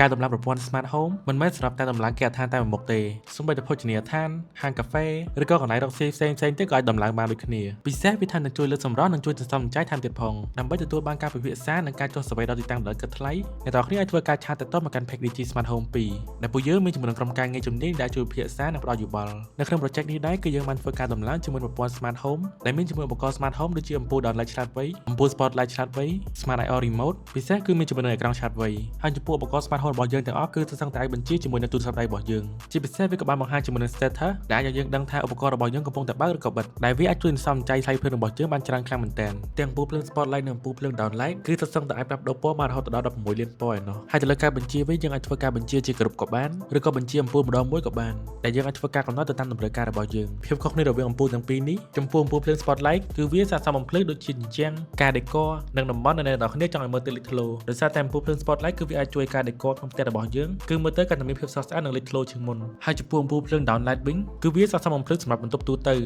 ការដំឡើងប្រព័ន្ធ Smart Home មិនមែនសម្រាប់តែដំឡើងគេហដ្ឋានតែមួយមុខទេសូម្បីតែភោជនីយដ្ឋានហាងកាហ្វេឬក៏កន្លែងរកស៊ីផ្សេងៗទៀតក៏អាចដំឡើងបានដូចគ្នាពិសេសវាថែមទាំងជួយលើកសម្រស់និងជួយសន្សំសំចៃថែមទៀតផងដើម្បីទទួលបានការពិភាក្សានិងការចុះ survey ដល់ទីតាំងដោយគិតថ្លៃអ្នកទាំងអស់គ្នាអាចធ្វើការ chat ទៅមកកាន់ Page Digi Smart Home 2ដែលពួកយើងមានចំនួនក្រុមការងារជំនាញដែលជួយពិភាក្សានិងផ្ដល់យោបល់នៅក្នុង project នេះដែរគឺយើងបានធ្វើការដំឡើងជាមួយប្រព័ន្ធ Smart Home ដែលមានជាមួយឧបករណ៍ Smart Home ដូចជាអំពូល downlight ឆ្លាតវៃអំពូល Spotlight ឆ្លាតវៃ Smart IR Remote ពិសេសគឺមានជាមួយនឹងអេក្រង់ឆ្លាតវៃហើយចំពោះឧបករណ៍ Smart Home របស់យើងទាំងអស់គឺសុទ្ធសឹងតែអាចបញ្ជាជាមួយនឹងទូរស័ព្ទដៃរបស់យើងជាពិសេសវាក៏បានបង្ហាញជាមួយនឹង status ដែលអាចឲ្យយើងដឹងថាឧបករណ៍របស់យើងកំពុងតែបើកឬក៏បិទដែលវាអាចជួយសន្សំសំចៃថ្លៃភ្លើងរបស់យើងបានច្រើនខ្លាំងមែនទែនទាំងអំពូលភ្លើង Spotlight និងអំពូលភ្លើង downlight គឺសុទ្ធសឹងតែអាចផ្លាស់ប្ដូរពណ៌បានរហូតដល់16លានពណ៌ឯណោះហើយទៅលើការបញ្ជាវិញយើងអាចធ្វើការបញ្ជាជាក្រុមក៏បានឬក៏បញ្ជាអំពូលម្ដងមួយក៏បានដែលយើងអាចធ្វើការកំណត់ទៅតាមតម្រូវការរបស់យើងភាពខុសគ្នារវាងអំពូលទាំងពីរនេះចំពោះអំពូលភ្លើង Spotlight គឺវាស័ក្តិសមបំភ្លឺដូចជាជញ្ជាំងការ decor និងតំបន់ដែលអ្នកនរគ្នាចង់ឲ្យមើលទៅលេចធ្លោដោយសារតែអំពូលភ្លើង Spotlight គឺវាអាចជួយការ decor ក្នុងផ្ទះរបស់យើងគឺមើលទៅកាន់តែមានភាពស្រស់ស្អាតនិងលេចធ្លោជាងមុនហើយចំពោះអំពូលភ្លើង downlight វិញគឺវាស័ក្តិសមបំភ្លឺសម្រាប់បន្ទប់ទូទៅ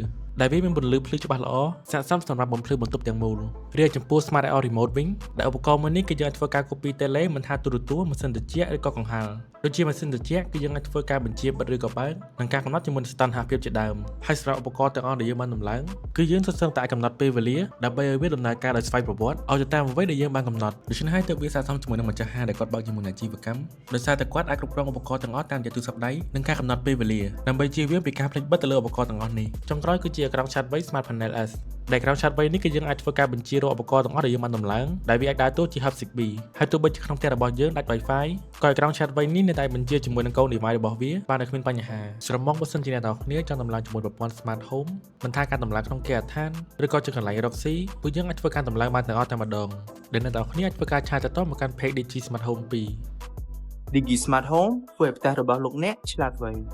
ដែលវាមានពន្លឺភ្លឺច្បាស់ល្អស័ក្តិសមសម្រាប់បំភ្លឺបន្ទប់ទាំងមូលរីឯចំពោះ Smart IR Remote វិញដែលឧបករណ៍មួយនេះគឺយើងអាចធ្វើការ copy tele មិនថាទូរទស្សន៍ម៉ាស៊ីនត្រជាក់ឬក៏កង្ហារដូចជាម៉ាស៊ីនត្រជាក់គឺយើងអាចធ្វើការបញ្ជាបិទឬក៏បើកនិងការកំណត់ជាមួយនឹងស្ថានភាពជាដើមហើយសម្រាប់ឧបករណ៍ទាំងអស់ដែលយើងបានដំឡើងគឺយើងសុទ្ធសឹងតែអាចកំណត់ពេលវេលាដើម្បីឲ្យវាដំណើរការដោយស្វ័យប្រវត្តិឲ្យទៅតាមអ្វីដែលយើងបានកំណត់ដូច្នេះហើយទើបវាស័ក្តិសមជាមួយនឹងម្ចាស់ហាងដែលគាត់បើកជាមួយនឹងអាជីវកម្មដោយសារតែគាត់អាចគ្រប់គ្រងឧបករណ៍ទាំងអស់តាមរយៈទូរស័ព្ទដៃនិងការកំណត់ពេលវេលាដើម្បីជៀសវាងពីការភ្លេចបិទទៅលើឧបករណ៍ទាំងអស់នេះចុងក្រោយគឺជាអេក្រង់ឆ្លាតវៃ Smart Panel S ដែលក្រោមឆាតវៃនេះគឺយើងអាចធ្វើការបញ្ជារកឧបករណ៍ទាំងអស់ដែលយើងបានដំឡើងដែលវាអាចដើរតួជា Hub Zigbee ហើយទោះបីជាក្នុងផ្ទះរបស់យើងដាច់ Wi-Fi ក៏អេក្រង់ឆាតវៃនេះនៅតែបញ្ជាជាមួយនឹងកូន device របស់វាបានដោយគ្មានបញ្ហាស្រមងបើសិនជាអ្នកនរគ្នាចង់ដំឡើងជាមួយប្រព័ន្ធ Smart Home មិនថាការដំឡើងក្នុងគេហដ្ឋានឬក៏ជាកន្លែងរកស៊ីពួកយើងអាចធ្វើការដំឡើងបានទាំងអស់តែម្ដងដែលអ្នកនរគ្នាអាចធ្វើការ chat ទៅមកកាន់ Page Digi Smart Home 2 Digi Smart Home ធ្វើឲ្យផ្ទះរបស់លោកអ្នកឆ្លាតវៃ។